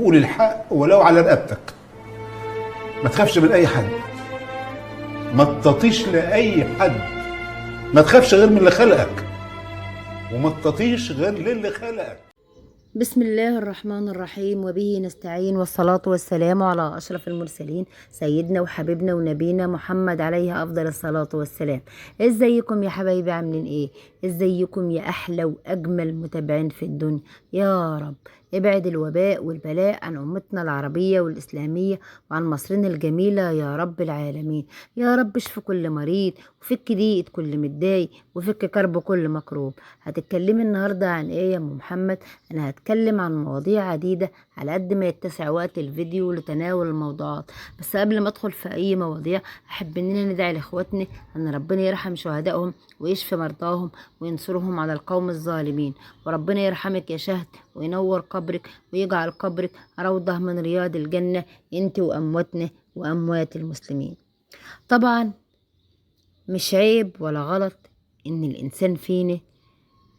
وقول الحق ولو على رقبتك. ما تخافش من اي حد، ما تطيش لاي حد، ما تخافش غير من اللي خلقك، وما تطيش غير للي خلقك. بسم الله الرحمن الرحيم، وبه نستعين، والصلاة والسلام على أشرف المرسلين، سيدنا وحبيبنا ونبينا محمد عليه أفضل الصلاة والسلام. ازيكم يا حبايبي؟ عاملين ايه؟ ازيكم يا أحلى وأجمل متابعين في الدنيا؟ يا رب ابعد الوباء والبلاء عن أمتنا العربية والإسلامية وعن مصرنا الجميلة يا رب العالمين. يا رب اشف كل مريض، وفك ضيقة كل متضايق، وفك كرب كل مكروب. هتتكلمي النهاردة عن ايه يا ام محمد؟ انا هتكلم عن مواضيع عديدة على قد ما يتسع وقت الفيديو لتناول الموضوعات. بس قبل ما ادخل في اي مواضيع، احب اننا ندعي لاخواتنا ان ربنا يرحم شهدائهم ويشفي مرضاهم وينصرهم على القوم الظالمين. وربنا يرحمك يا شهد وينور قبرك ويجعل قبرك روضة من رياض الجنة، انت وامواتنا واموات المسلمين. طبعا مش عيب ولا غلط ان الانسان فينا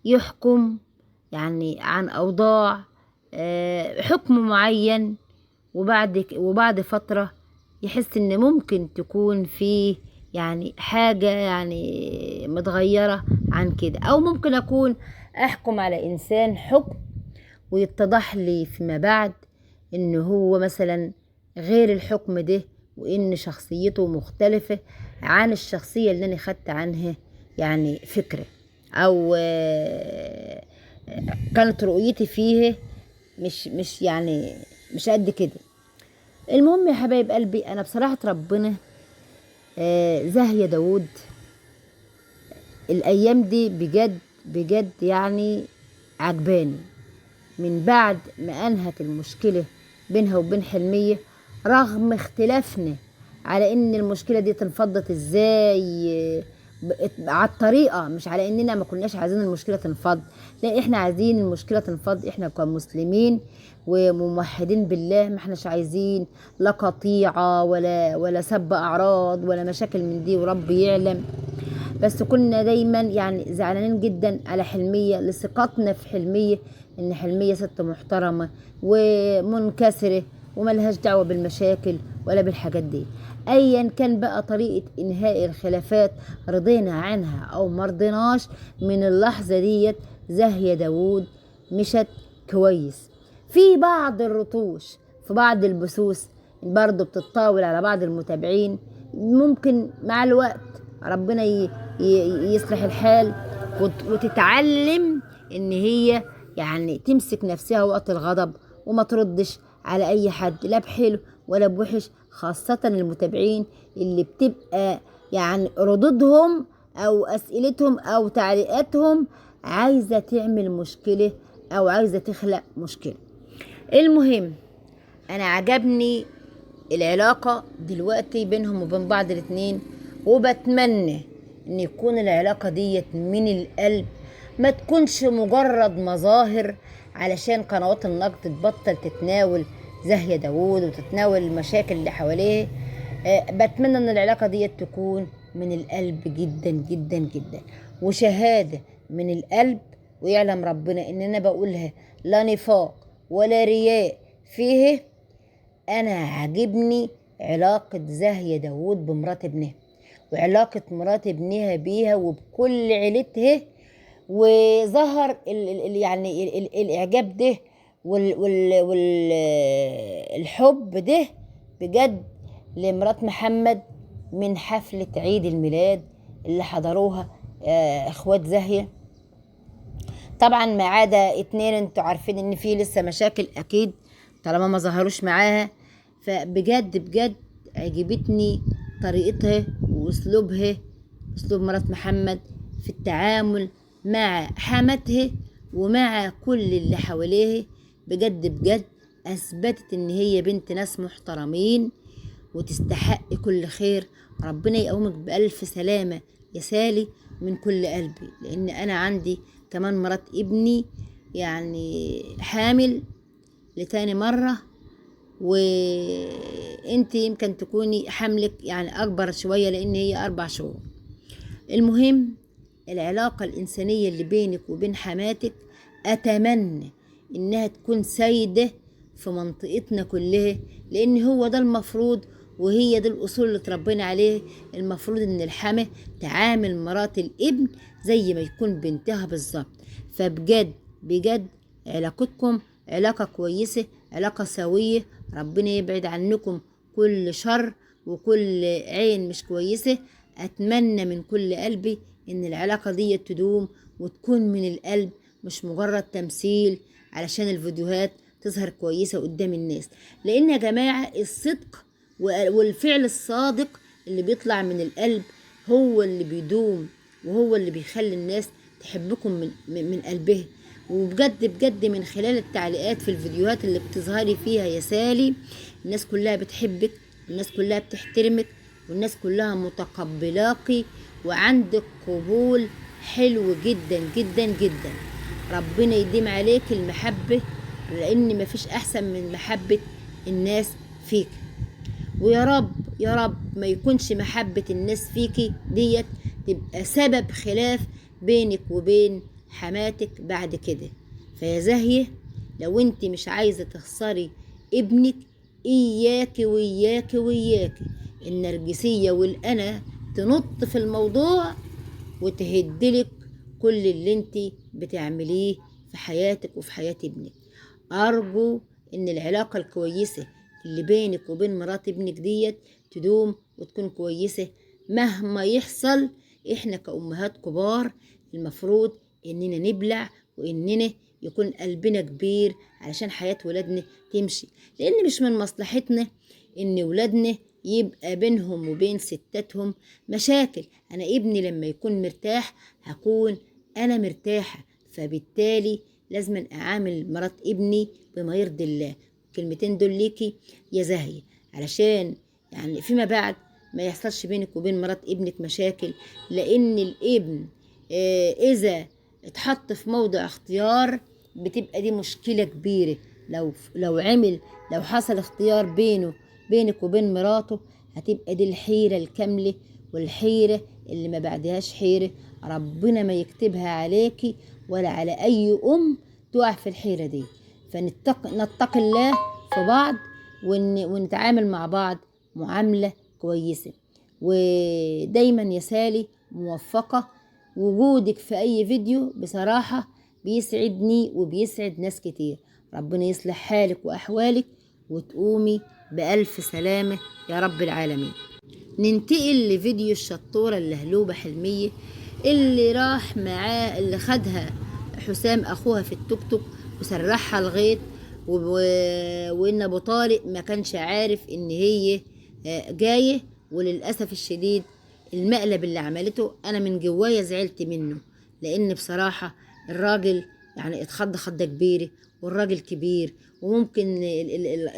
يحكم يعني عن اوضاع حكم معين، وبعد فترة يحس ان ممكن تكون فيه يعني حاجة يعني متغيرة عن كده، او ممكن اكون احكم على انسان حكم ويتضح لي فيما بعد ان هو مثلا غير الحكم ده، وان شخصيته مختلفة عن الشخصية اللي انا خدت عنها يعني فكرة، او كانت رؤيتي فيه مش يعني مش قد كده. المهم يا حبايب قلبي، انا بصراحة ربنا زاهية داوود الايام دي بجد بجد يعني عجباني، من بعد ما انهت المشكلة بينها وبين حلمية، رغم اختلافنا على ان المشكلة دي تنفضت ازاي على الطريقة، مش على اننا ما كناش عايزين المشكلة تنفض، لا احنا عايزين المشكلة تنفض، احنا كمسلمين وموحدين بالله ما احناش عايزين لا قطيعة ولا سب اعراض ولا مشاكل من دي، ورب يعلم. بس كنا دايما يعني زعلانين جدا على حلمية، لثقتنا في حلمية ان حلمية ست محترمة ومنكسرة وملهاش دعوة بالمشاكل ولا بالحاجات دي. ايا كان بقى طريقة انهاء الخلافات، رضينا عنها او مرضناش، من اللحظة ديت زاهية داوود مشت كويس. في بعض الرطوش، في بعض البثوث برضو بتتطاول على بعض المتابعين، ممكن مع الوقت ربنا يصلح الحال وتتعلم ان هي يعني تمسك نفسها وقت الغضب وما تردش على اي حد، لا بحلو ولا بوحش، خاصة المتابعين اللي بتبقى يعني ردودهم او اسئلتهم او تعليقاتهم عايزة تعمل مشكلة او عايزة تخلق مشكلة. المهم انا عجبني العلاقة دلوقتي بينهم وبين بعض الاتنين، وبتمنى ان يكون العلاقة ديت من القلب، ما تكونش مجرد مظاهر علشان قنوات النقد تبطل تتناول زاهية داوود وتتناول المشاكل اللي حواليه. بتمنى ان العلاقة ديت تكون من القلب جدا جدا جدا، وشهادة من القلب، ويعلم ربنا ان انا بقولها لا نفاق ولا رياء فيه. انا عاجبني علاقة زاهية داوود بمرات ابنها، وعلاقة مرات ابنها بيها وبكل عيلتها، وظهر ال يعني ال الاعجاب ده والحب ده بجد لمرات محمد من حفلة عيد الميلاد اللي حضروها اخوات زاهية. طبعا ما عدا اتنين، انتوا عارفين ان في لسه مشاكل اكيد طالما ما ظهروش معاها. فبجد بجد عجبتني طريقتها واسلوبها، اسلوب مرات محمد في التعامل مع حماتها ومع كل اللي حواليه. بجد بجد اثبتت ان هي بنت ناس محترمين وتستحق كل خير. ربنا يقومك بألف سلامة يا سالي من كل قلبي، لان انا عندي كمان مرات ابني يعني حامل لتاني مرة، وانت يمكن تكوني حملك يعني اكبر شوية لان هي 4 شهور. المهم العلاقة الإنسانية اللي بينك وبين حماتك أتمنى إنها تكون سيدة في منطقتنا كلها، لان هو ده المفروض وهي دي الاصول اللي اتربينا عليه. المفروض ان الحما تعامل مرات الابن زي ما يكون بنتها بالظبط. فبجد بجد علاقتكم علاقة كويسة، علاقة سوية، ربنا يبعد عنكم كل شر وكل عين مش كويسة. أتمنى من كل قلبي إن العلاقة دي تدوم وتكون من القلب، مش مجرد تمثيل علشان الفيديوهات تظهر كويسة قدام الناس. لأن يا جماعة الصدق والفعل الصادق اللي بيطلع من القلب هو اللي بيدوم، وهو اللي بيخلي الناس تحبكم من قلبها. وبجد بجد من خلال التعليقات في الفيديوهات اللي بتظهري فيها يا سالي، الناس كلها بتحبك، الناس كلها بتحترمك، والناس كلها متقبلاكي، وعندك قبول حلو جدا جدا جدا. ربنا يديم عليك المحبة، لأن مفيش أحسن من محبة الناس فيك. ويا رب يا رب ما يكونش محبة الناس فيكي ديت تبقى سبب خلاف بينك وبين حماتك بعد كده. فيا زاهية لو انت مش عايزة تخسري ابنك، اياكي وياكي وياكي النرجسية والأنا تنط في الموضوع وتهدلك كل اللي انت بتعمليه في حياتك وفي حياة ابنك. أرجو ان العلاقة الكويسة اللي بينك وبين مرات ابنك ديت تدوم وتكون كويسة مهما يحصل. احنا كأمهات كبار المفروض اننا نبلع، واننا يكون قلبنا كبير علشان حياة ولادنا تمشي، لان مش من مصلحتنا ان ولادنا يبقى بينهم وبين ستاتهم مشاكل. انا ابني لما يكون مرتاح هكون انا مرتاحة، فبالتالي لازم اعامل مرات ابني بما يرضي الله. الكلمتين دول ليكي يا زاهية علشان يعني فيما بعد ما يحصلش بينك وبين مرات ابنك مشاكل، لان الابن اذا اتحط في موضع اختيار بتبقى دي مشكلة كبيرة. لو عمل، لو حصل اختيار بينك وبين مراته، هتبقى دي الحيرة الكاملة والحيرة اللي ما بعدهاش حيرة. ربنا ما يكتبها عليكي ولا على اي ام تقع في الحيرة دي. فنتقي الله في بعض ونتعامل مع بعض معاملة كويسة. ودايما يا سالي موفقة، وجودك في اي فيديو بصراحة بيسعدني وبيسعد ناس كتير. ربنا يصلح حالك واحوالك وتقومي بألف سلامة يا رب العالمين. ننتقل لفيديو الشطورة اللهلوبة حلمية اللي راح معاه، اللي خدها حسام اخوها في التوك توك وسرحها الغيط، وان ابو طارق ما كانش عارف ان هي جاية. وللأسف الشديد المقلب اللي عملته انا من جوايا زعلت منه، لان بصراحة الراجل يعني اتخض خضة كبيرة، والراجل كبير، وممكن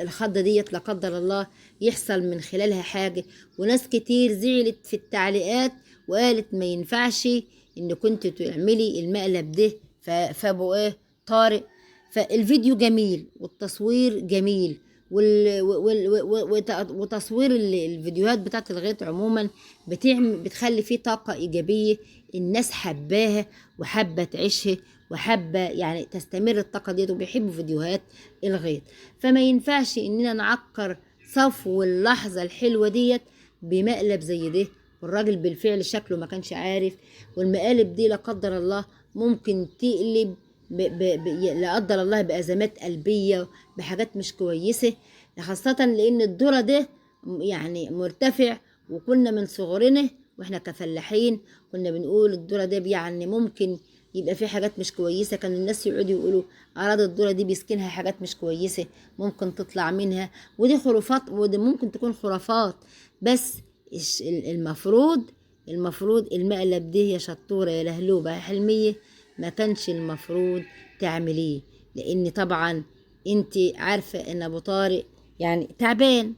الخضة ديت لا قدر الله يحصل من خلالها حاجة. وناس كتير زعلت في التعليقات وقالت ما ينفعش ان كنت تعملي المقلب ده فابو ايه طارق. فالفيديو جميل والتصوير جميل وتصوير الفيديوهات بتاعت الغيط عموما بتخلي فيه طاقة إيجابية، الناس حباها وحابة تعيشها وحابة يعني تستمر الطاقة ديت، وبيحبوا فيديوهات الغيط. فما ينفعش إننا نعكر صفو اللحظة الحلوة ديت بمقلب زي ده. والراجل بالفعل شكله ما كانش عارف، والمقالب دي لا قدر الله ممكن تقلب لا قدر الله بأزمات قلبية، بحاجات مش كويسة، خاصة لأن الذرة ده يعني مرتفع، وكنا من صغرنا واحنا كفلاحين كنا بنقول الذرة ده يعني ممكن يبقى في حاجات مش كويسة. كان الناس يقعدوا يقولوا أراضي الذرة دي بيسكنها حاجات مش كويسة ممكن تطلع منها، ودي خرافات، ودي ممكن تكون خرافات. بس المفروض المقلب ده يا شطورة يا لهلوبة يا حلمية ما كانش المفروض تعمليه، لان طبعا انت عارفة ان ابو طارق يعني تعبان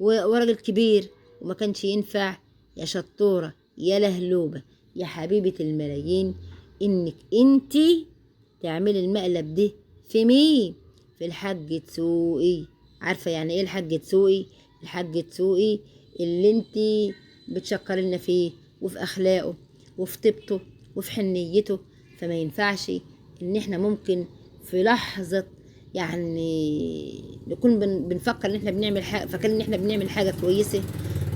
وراجل كبير، وما كانش ينفع يا شطورة يا لهلوبة يا حبيبة الملايين انك انت تعملي المقلب ده في مين؟ في الحاج تسوقي. عارفة يعني ايه الحاج تسوقي؟ الحاج تسوقي اللي انت بتشكر لنا فيه وفي اخلاقه وفي طيبته وفي حنيته. فما ينفعش ان احنا ممكن في لحظة يعني نكون بنفكر ان احنا بنعمل حاجة، فاكرين ان احنا بنعمل حاجة كويسة،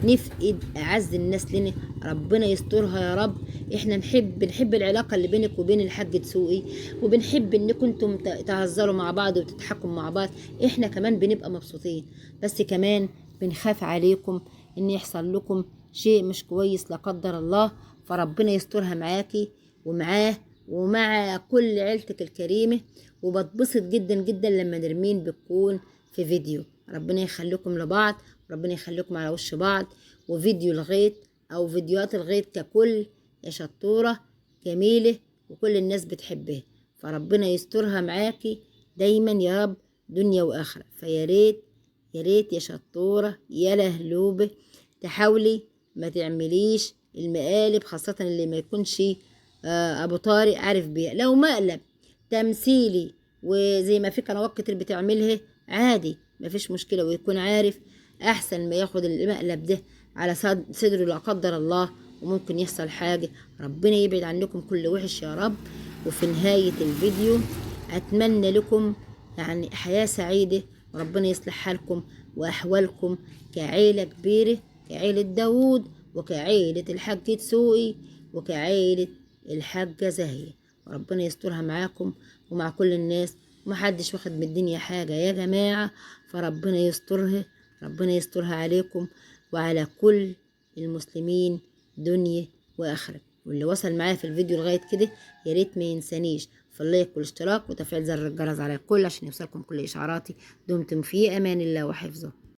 نفقد اعز الناس لنا. ربنا يسترها يا رب. احنا بنحب العلاقة اللي بينك وبين الحاج دسوقي، وبنحب انكم انتم تهزروا مع بعض وتضحكوا مع بعض، احنا كمان بنبقى مبسوطين، بس كمان بنخاف عليكم ان يحصل لكم شيء مش كويس لا قدر الله. فربنا يسترها معاكي ومعاه ومع كل عيلتك الكريمة. وبتبسط جدا جدا لما نرمين بتكون في فيديو. ربنا يخليكم لبعض، ربنا يخليكم على وش بعض. وفيديو الغيط او فيديوهات الغيط ككل يا شطورة جميلة وكل الناس بتحبها، فربنا يسترها معاكي دايما يا رب دنيا واخرة. فيا ريت يا ريت يا شطورة يا لهلوبة تحاولي ما تعمليش المقالب، خاصة اللي ما يكونش ابو طارق عارف بيها. لو مقلب تمثيلي وزي ما في قنوات كتير بتعملها عادي مفيش مشكلة، ويكون عارف، احسن ما ياخد المقلب ده على صدره لا قدر الله وممكن يحصل حاجة. ربنا يبعد عنكم كل وحش يا رب. وفي نهاية الفيديو اتمنى لكم يعني حياة سعيدة، وربنا يصلح حالكم واحوالكم كعيلة كبيرة، كعيلة داوود وكعيلة الحاج دسوقي وكعيلة الحاجة زاهية، وربنا يسترها معاكم ومع كل الناس. ومحدش واخد من الدنيا حاجة يا جماعة، فربنا يسترها، ربنا يسترها عليكم وعلى كل المسلمين دنيا وآخرة. واللي وصل معايا في الفيديو لغاية كده يا ريت ما ينسانيش في اللايك والاشتراك وتفعيل زر الجرس على الكل عشان يوصلكم كل إشعاراتي. دمتم في أمان الله وحفظه.